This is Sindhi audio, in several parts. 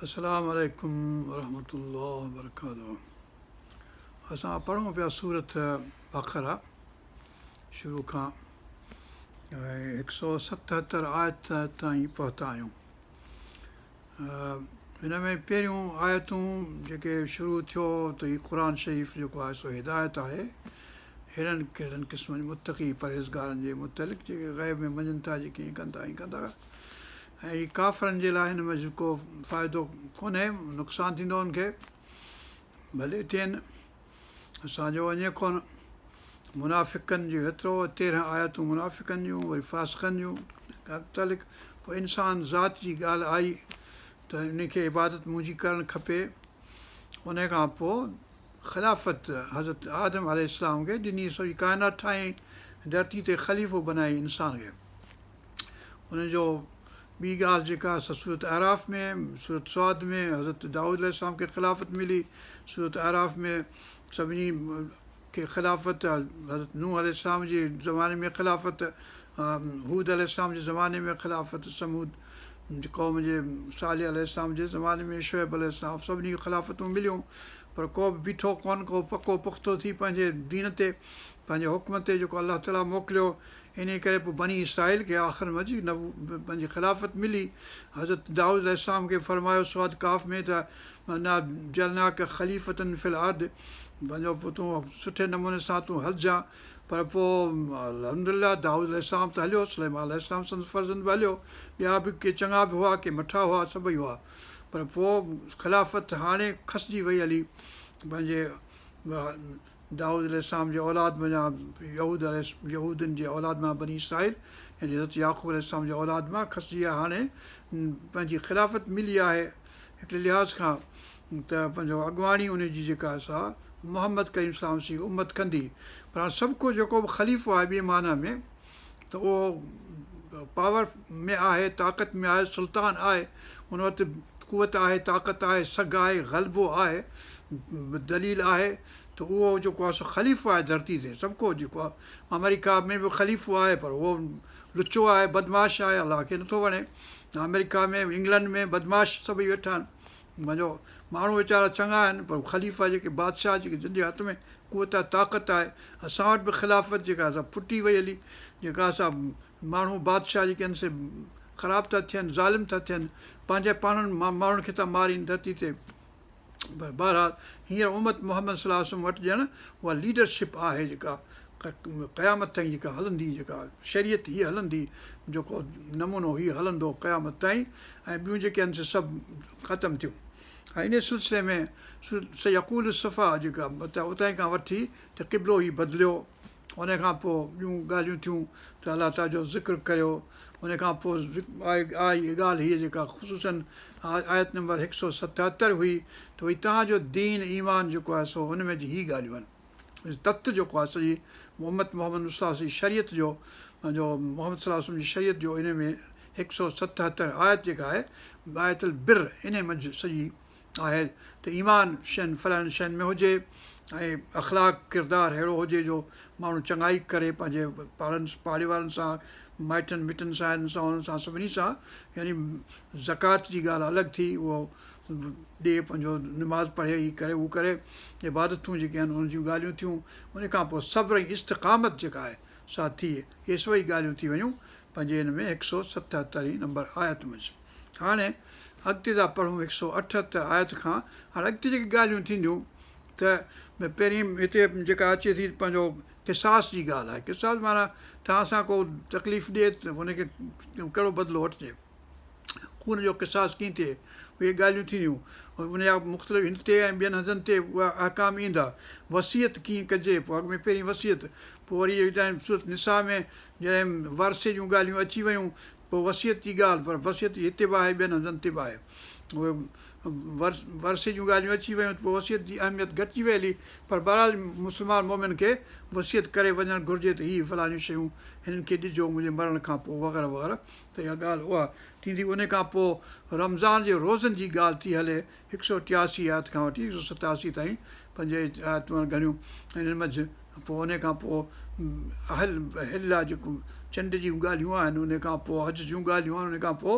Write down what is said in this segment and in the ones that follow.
السلام عليڪم ورحمة الله وبرڪاته اسان پڙهون پيا سورت بقره شروع کان ۽ هڪ سؤ ستهتر آيت تائين پهتا آهيون. هن ۾ پهريون آيتون جيڪي شروع ٿيو ته هي قرآن شريف جيڪو آهي سو هدايت آهي ههڙن ڪهڙن قسمن جي متقي پرهيزگارن جي متعلق جيڪي غيب ۾ مڃن ٿا جيڪي ائين ڪن ٿا ائين ڪن ٿا ۽ هي ڪافرن جي لاء هن ۾ ڪو فائدو ڪونهي نقصان ٿيندو ان کي ڀلي ٿين اسان جو وڃي ڪونه. منافقن جو هيترو 13 آيتون منافقن جون وري فاسقن جون متعلق پوء انسان ذات جي ڳالهه آئي ته ان کي عبادت منهنجي ڪرڻ کپي ان کان پوء خلافت حضرت آدم عليه السلام کي ڏني سڄي ڪائنات ٺاهيائين ڌرتي تي خليفو بنائي انسان کي ان جو ٻي ڳالهه جيڪا سا سورت اعراف ۾، سورت صاد ۾ حضرت دائود عليه السلام کي خلافت ملي، سورت اعراف ۾ سڀني کي خلافت حضرت نوح عليه السلام جي زماني ۾ خلافت، هود عليه السلام جي زماني ۾ خلافت، ثمود جي قوم جي صالح عليه السلام جي زماني ۾ شعيب عليه السلام سڀني کي خلافتون مليون پر ڪو به بيٺو ڪونه ڪو پڪو پختو ٿي پنهنجي دين تي پنهنجي حڪم تي جيڪو الله تعاليٰ موڪليو انهيء ڪري پوء بني اسرائيل کي آخر ۾ پنهنجي خلافت ملي. حضرت دائود عليه السلام کي فرمايو صاد ڪاف ۾ ته انا جعلناک خليفة في الارض پنهنجو پوء تون سٺي نموني سان تون هلجان پر پوء الحمد لله دائود عليه السلام ته هليو سليمان عليه السلام سندس فرزند به هليو ٻيا به ڪي چڱا به هئا ڪي مٺا هئا سڀئي هئا پر پوء خلافت هاڻي کسجي وئي هلي پنهنجي دائود عليه السلام جي اولاد منجهان يهود عليه يهودين جي اولاد مان بني اسرائيل يعني حضرت يعقوب عليه السلام جي اولاد مان کسجي آهي هاڻي پنهنجي خلافت ملي آهي هڪڙي لحاظ کان ته پنهنجو اڳواڻي ان جي جيڪا سا محمد ڪريم صلي الله عليه وسلم جي امت ڪندي پر هاڻي سڀ ڪو جيڪو به خليفو آهي ٻي معنيٰ ۾ ته اهو پاور ۾ آهي طاقت ۾ آهي سلطان آهي ان وٽ قوت آهي طاقت آهي سگهه آهي غلبو آهي دليل آهي ته اهو جيڪو آهي سو خليفو آهي ڌرتي تي سڀ ڪو جيڪو آهي آمريڪا ۾ به خليفو آهي پر اهو لچو آهي بدمعاش آهي الله کي نٿو وڻي آمريڪا ۾ انگلنڊ ۾ بدمعاش سڀئي ويٺا آهن پنهنجو ماڻهو ويچارا چڱا آهن پر خليفا جيڪي بادشاهه جيڪي جن جي هٿ ۾ قوت آهي طاقت آهي اسان وٽ به خلافت جيڪا سا ڦٽي وئي هلي جيڪا سا ماڻهو بادشاهه جيڪي آهن سي خراب ٿا ٿين ظالم ٿا ٿين پنهنجي پاڻن ماڻهن کي ٿا مارين ڌرتي تي پر بهرحال هينئر امت محمد صلي الله عليه وسلم وٽ ڄڻ اها ليڊرشپ آهي جيڪا قيامت تائين جيڪا هلندي جيڪا شريعت هيء هلندي جيڪو نمونو هيء هلندو قيامت تائين ۽ ٻيون جيڪي آهن سي سڀ ختم ٿيون ۽ انهيء سلسلي ۾ سيقول السفهاء جيڪا اتان کان وٺي ته قبلو هي بدليو ان کان پوء ٻيون ڳالهيون ٿيون ته الله تعاليٰ جو ذڪر ڪريو ان کان پوء آئي ڳالهه هيء جيڪا خصوصاً آيت نمبر 177 هئي ته ڀئي توهان جو دين ايمان جيڪو آهي سو ان ۾ هي ڳالهيون آهن تت جيڪو آهي سڄي امت محمد مصطفيٰ جي شريعت جو پنهنجو محمد صلي الله عليه وسلم جي شريعت جو ان ۾ 177 آيت جيڪا آهي آيت البر ان منجهه سڄي آهي ته ايمان شين فلاڻين شين ۾ هجي ۽ اخلاق ڪردار اهڙو هجي جو ماڻهو چڱائي ڪري پنهنجي پاڙن پاڙي وارن سان مائٽن مٽن سان هن سان هن سان سڀني سان يعني زڪوات جي ڳالهه الڳ ٿي اهو ڏي پنهنجو نماز پڙهي هي ڪري هو ڪري عبادتون جيڪي آهن انهن جون ڳالهيون ٿيون ان کان پوء صبر ۽ استقامت جيڪا آهي سا ٿي اهي سڀئي ڳالهيون ٿي ويون پنهنجي هن ۾ هڪ سو ستهترهين نمبر آيت منجهه هاڻي اڳتي ٿا پڙهون 178 آيت کان. هاڻي اڳتي جيڪي ڳالهيون ٿينديون ته پهرين هتي جيڪا اچي ٿي پنهنجو قصاص جي ڳالهه آهي. قصاص معنيٰ توهان سان ڪو تڪليف ڏئي ته ان کي ڪهڙو بدلو وٺجي. خون جو قصاص ڪيئن ٿئي اهي ڳالهيون ٿينديون. ان جا مختلف هتي ۽ ٻين هنڌن تي اها احڪام ايندا. وصيت ڪيئن ڪجي پوء اڳ ۾ پهرين وصيت پوء وري سورت نساء ۾ جڏهن ورثي جون ڳالهيون اچي ويون پوء وصيت جي ڳالهه، پر وصيت هتي به آهي ٻين هنڌن تي به آهي. اهي ورثي جون ڳالهيون اچي ويون ته پوء وصيت جي اهميت گهٽجي وئي هلي، پر بهرحال مسلمان مؤمن کي وصيت ڪري وڃڻ گهرجي ته هي فلاڻيون شيون هنن کي ڏجو منهنجي مرڻ کان پوء وغيره وغيره ته اها ڳالهه اها ٿيندي. ان کان پوء رمضان جي روزن جي ڳالهه ٿي هلي 183 آيت کان وٺي 187 تائين پنج آيتون گهڻيون انهن منجهه پوء ان کان پوء اهل حل جيڪو چنڊ جون ڳالهيون آهن، ان کان پوء حج جون ڳالهيون آهن، ان کان پوء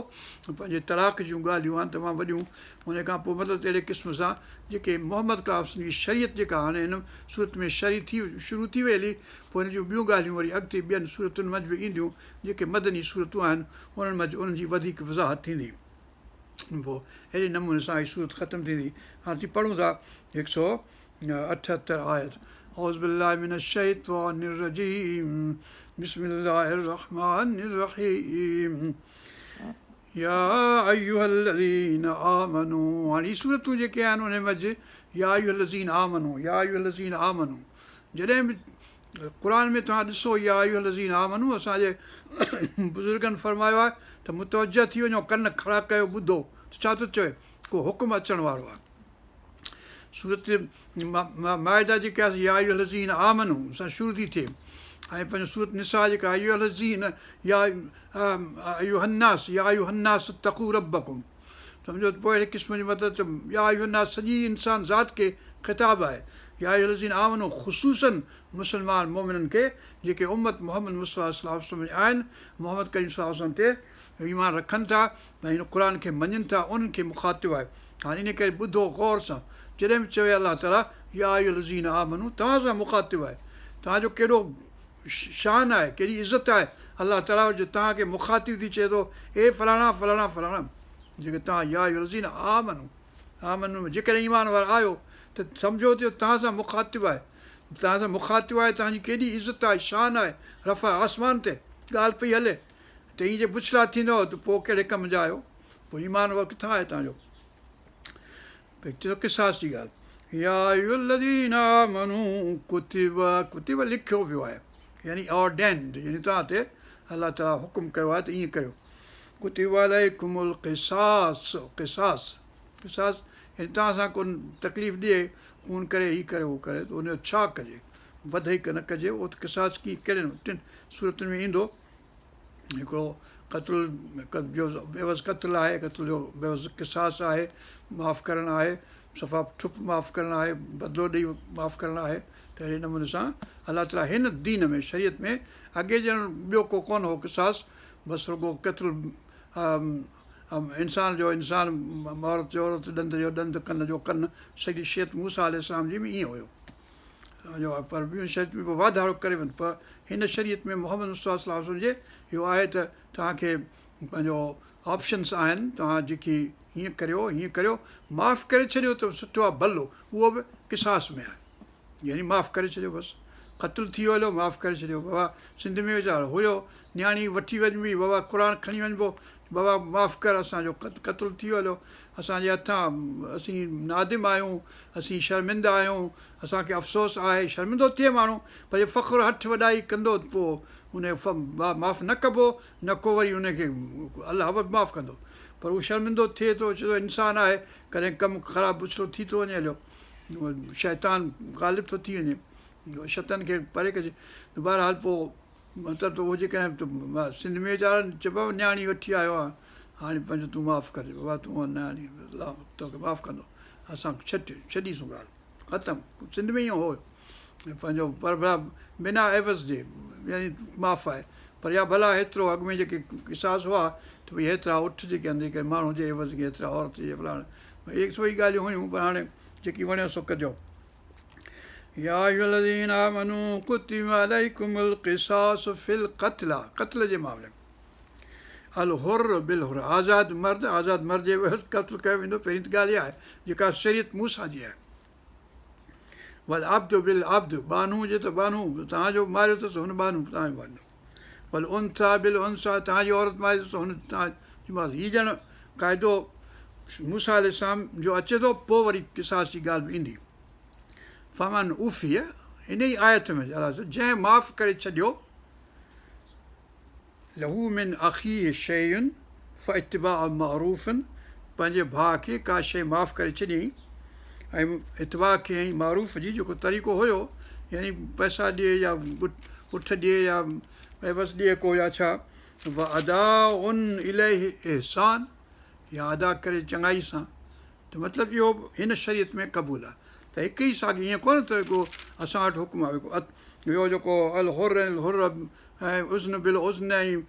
پنهنجي طلاق جون ڳالهيون آهن تمام وڏيون، ان کان پوء مطلب ته اهڙي قسم سان جيڪي محمد ڪلام جي شريعت جيڪا هاڻي هن سورت ۾ شرع ٿي شروع ٿي وئي هلي پوء هن جون ٻيون ڳالهيون وري اڳتي ٻين سورتن منجهه به اينديون جيڪي مدني سورتون آهن انهن منجهه انهن جي وڌيڪ وضاحت ٿيندي. پوء اهڙي نموني سان هي سورت ختم ٿيندي. هاڻ اسين پڙهون ٿا هڪ سو 78 آيت، اعوذ بالله من الشيطان الرجيم بسم الله الرحمن الرحيم يا ايها الذين آمنوا. هاڻي هي سورتون جيڪي آهن انهن منجهه يا ايها الذين آمنوا يا ايها الذين آمنوا جڏهن به قرآن ۾ توهان ڏسو يا ايها الذين آمنوا اسان جي بزرگن فرمايو آهي ته متوجه ٿي وڃو ڪن کڙا ڪيو ٻڌو ته ڇا ٿو چوي ڪو حڪم اچڻ وارو آهي. سورت مائده جيڪا آهي يا ايها الذين آمنوا سان شروع ٿي ٿئي ۽ پنهنجو سورت نساء جيڪا ايها الذين يا ايها الناس يا ايها الناس اتقوا ربڪم سمجهو ته پوء اهڙي قسم جو مطلب ته يا ايها الناس سڄي انسان ذات کي خطاب آهي يا ايها الذين آمنوا خصوصا مسلمان مؤمنن کي جيڪي امت محمد مصطفيٰ صلي الله عليه وسلم جي آهن محمد ڪريم صلي الله عليه وسلم تي ايمان رکن ٿا ۽ هن قرآن کي مڃين ٿا انهن کي مخاطب آهي هاڻي ان ڪري ٻڌو غور سان جڏهن به چوي الله تعالي يا ايها الذين آمنوا توهان سان مخاطب آهي توهان جو ڪيڏو شان آهي ڪيڏي عزت آهي الله تعالي جو توهان کي مخاطب ٿي چئي ٿو اي فلاڻا فلاڻا فلاڻا جيڪي توهان يا ايها الذين آمنوا آمنوا ۾ جيڪڏهن ايمان وارا آهيو ته سمجهو ته توهان سان مخاطب آهي توهان سان مخاطب آهي توهان جي ڪيڏي عزت آهي شان آهي رفع آسمان تي ڳالهه پئي هلي ته ائين جي بڇڙا ٿيندؤ ته پوء ڪهڙي ڪم جا آهيو؟ پوء ايمان وري ڪٿان آهي توهان جو؟ پوء قصاص جي ڳالهه، يا ايها الذين آمنوا ڪتب، ڪتب لکيو ويو آهي يعني Ordained يعني توهان تي الله تعاليٰ حڪم ڪيو آهي ته ائين ڪريو. ڪتب عليڪم القصاص، قصاص، قصاص يعني توهان سان ڪو تڪليف ڏئي، خون ڪري هي ڪري هو ڪري ته ان جو ڇا ڪجي؟ وڌيڪ نه ڪجي، اهو ته قصاص ڪيئن ڪهڙين ٽن صورتن ۾ ايندو. هڪڙو قتل جو عيوض قتل آهي، قتل جو عيوض قصاص آهي، معاف ڪرڻ آهي، صفا ٺپ معاف ڪرڻ آهي، بدلو ڏئي معاف ڪرڻ آهي ته اهڙي نموني سان الله تعاليٰ هن دين ۾ شريعت ۾ اڳي ڄڻ ٻيو ڪو ڪونه هو قصاص بس رڳو قتل انسان جو انسان عورت جو عورت ڏند جو ڏند ڪن جو ڪن سڄي شريعت موسيٰ عليه السلام جي ۾ ائين هيو. جو پر ٻين شريعت ۾ به واڌارو ڪري وڃ پر هن شريعت ۾ محمد مصطفيٰ صلي الله عليه وسلم جي اهو آهي ته توهان کي پنهنجو آپشنس آهن توهان جيڪي هيئن ڪريو هيئن ڪريو معاف ڪري ڇڏيو ته سٺو آهي ڀلو اهو به قصاص ۾ آهي يعني معاف ڪري ڇڏيو بس قتل ٿي ويو هليو معاف ڪري ڇڏيو بابا سنڌ ۾ ويچارو هيو نياڻي وٺي وڃبي بابا قرآن کڻي وڃبو بابا معاف ڪر اسان جو قتل ٿي ويو هليو اسان جي هٿان اسين نادم آهيون اسين شرمنده آهيون اسان کي افسوس آهي شرمندو ٿئي ماڻهو پر جي فخر هٺ وڏائي ڪندو ته پوء ان کي معاف نه ڪبو نه ڪو وري ان کي الله به معاف ڪندو پر هو شرمندو ٿئي ٿو ڇو ته انسان آهي ڪڏهن ڪم خراب بڇڙو ٿي ٿو وڃي هليو شيطان غالب ٿو ٿي وڃي شيطان کي پري ڪجي ته بهرحال پوء مطلب ته اهو جيڪڏهن سنڌ ۾ ويچارا چئبو آهي نياڻي وٺي آيو آهيان هاڻي پنهنجو تون معاف ڪر بابا تون نياڻي الله توکي معاف ڪندو اسان ڇڏ ڇڏيسون ڳالهه ختم سنڌ ۾ ائين هو پنهنجو پر ڀلا بنا عيوض جي يعني معاف آهي پر يا ڀلا هيترو اڳ ۾ جيڪي قصاص هئا ته ڀئي هيترا اٺ جيڪي آهن جيڪي ماڻهو جي عيوض هيترا عورت جي فلاڻا اهي سڀئي ڳالهيون هيون پر هاڻي جيڪي وڻيو سو ڪجو يا ايها الذين آمنوا ڪتب عليڪم القصاص في القتلى قتل جي معاملي ۾ الحر بالحر آزاد مرد آزاد مرد جي عيوض قتل ڪيو ويندو پهرين ته ڳالهه اها آهي جيڪا شريعت موسيٰ جي آهي والعبد بالعبد ٻانهو جي ته ٻانهو توهان جو ماريو اٿس هن ٻانهو توهان جو ماريو والانثيٰ بالانثيٰ توهان جي عورت ماري اٿس هن توهان جي ماريو هي ڄڻ قاعدو موسيٰ عليه السلام جو اچي ٿو پوء وري قصاص جي ڳالهه به ايندي فمن عفي ان ئي آيت ۾ جنهن معاف ڪري ڇڏيو له من اخيه شيء فاتباع معروف پنهنجي ڀاء کي ڪا شيء معاف ڪري ڇڏيائين ۽ اتباع ڪيائين معروف جي جيڪو طريقو هيو يعني پئسا ڏي يا اٺ ڏي يا عيوض ڏي ڪو يا ڇا واداء اليه احسان يا ادا ڪري چڱائي سان ته مطلب اهو هن شريعت ۾ قبول آهي ته هڪ ئي ساڳي ائين ڪونه ته ڪو اسان وٽ حڪم آهي اهو جيڪو الحر الحر ۽ اذن بالاذن ۽.